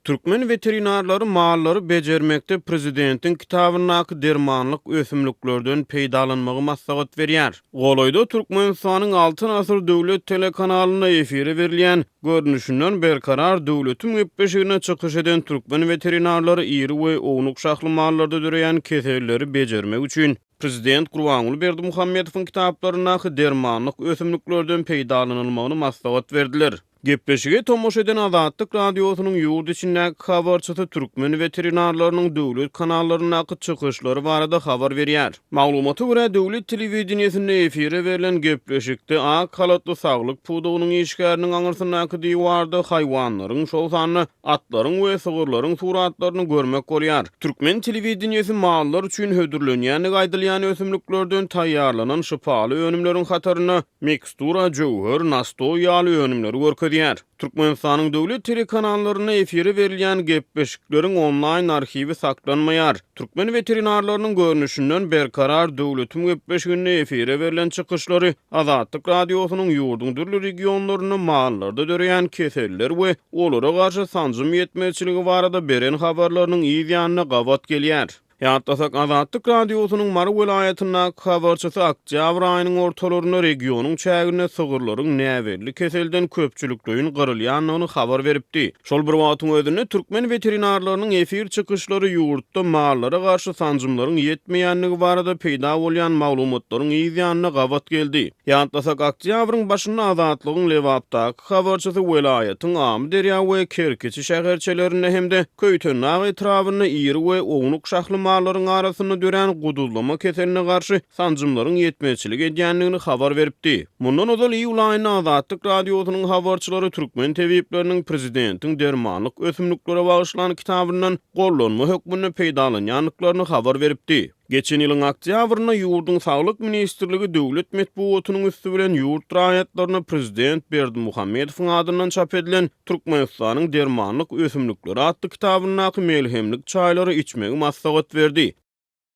Türkmen weterinarlary mallary bejermekde prezidentiň kitabyndaky dermanlyk ösümliklerden peýdalanmagy maslahat berýär. Golaýda Türkmenistanyň Altyn asyr döwlet telekanalynda efire berilýän Görnüşinden Berkarar döwletiň gepleşiginde çykyş eden türkmen weterinarlary iri we ownuk şahly mallarda döreýän keselleri bejermek üçin prezident Gurbanguly Berdimuhamedowyň kitaplaryndaky dermanlyk ösümliklerden peýdalanylmagyny maslahat berdiler. Gepleşige tomaşa eden Azatlyk Radiosynyň ýurt içindäki habarçysy türkmen weterinarlarynyň döwlet kanallaryndaky çykyşlary barada habar berýär. Maglumata görä, döwlet telewideniýesinde efire berlen gepleşikde ak halatly saglyk pudagynyň işgäriniň aňyrsyndaky diwarda haýwanlaryň, şol sanda atlaryň we sygyrlaryň suratlaryny görmek bolýar. Türkmen telewideniýesi mallar üçin hödürlenýändigi aýdylýan ösümliklerden taýýarlanan şypaly önümleriň hatarynda mikstura, jöwher, nastoý ýaly önümleri görkezýär. Türkmenistanyň döwlet telekanallarynda efire berilýän gepleşikleriň onlaýn arhiwi saklanmaýar. Türkmen weterinarlarynyň görnüşinden Berkarar döwletiň gepleşiginde efire berlen çykyşlary Azatlyk Radiosynyň ýurduň dürli regionlarynda mallarda döreýän keseller we olara garşy sanjym ýetmezçiligi barada beren habarlarynyň yz ýanyna gabat gelýär. Ýatlasak, Azatlyk Radiosynyň Mary welaýatyndaky habarçysy oktýabr aýynyň ortalarynda regionyň çäginde sygyrlaryň näbelli keselden köpçülikleýin gyrylýandygyny habar beripdi. Şol bir wagtyň özünde, türkmen weterinarlarynyň efir çykyşlary ýurtda mallara garşy sanjymlaryň ýetmeýändigi barada peýda bolýan maglumatlaryň yz ýanyna gabat geldi. Ýatlasak, oktýabryň başynda Azatlygyň Lebapdaky habarçysy welaýatyň Amyderýa we Kerkiçi şäherçelerinde hem-de Köýtendag etrabynda iri we ownuk şahly mallaryň arasynda dörän guduzlama keseline garşy sanjymlaryň ýetmezçilik edýändigini habar beripdi. Mundan ozal iýul aýynda Azatlyk Radiosynyň habarçylary türkmen tebipleriniň prezidentiň dermanlyk ösümliklere bagyşlan kitabyndan gollanma hökmünde peýdalanýandyklaryny habar beripdi. Geçen ýylyň oktýabrynda ýurduň Saglyk ministrligi döwlet metbugatynyň üsti bilen ýurt raýatlaryna prezident Berdimuhamedowyň adyndan çap edilen Türkmenistanyň dermanlyk ösümlikleri atly kitabyndaky melhemlik çaýlary içmegi maslahat berdi.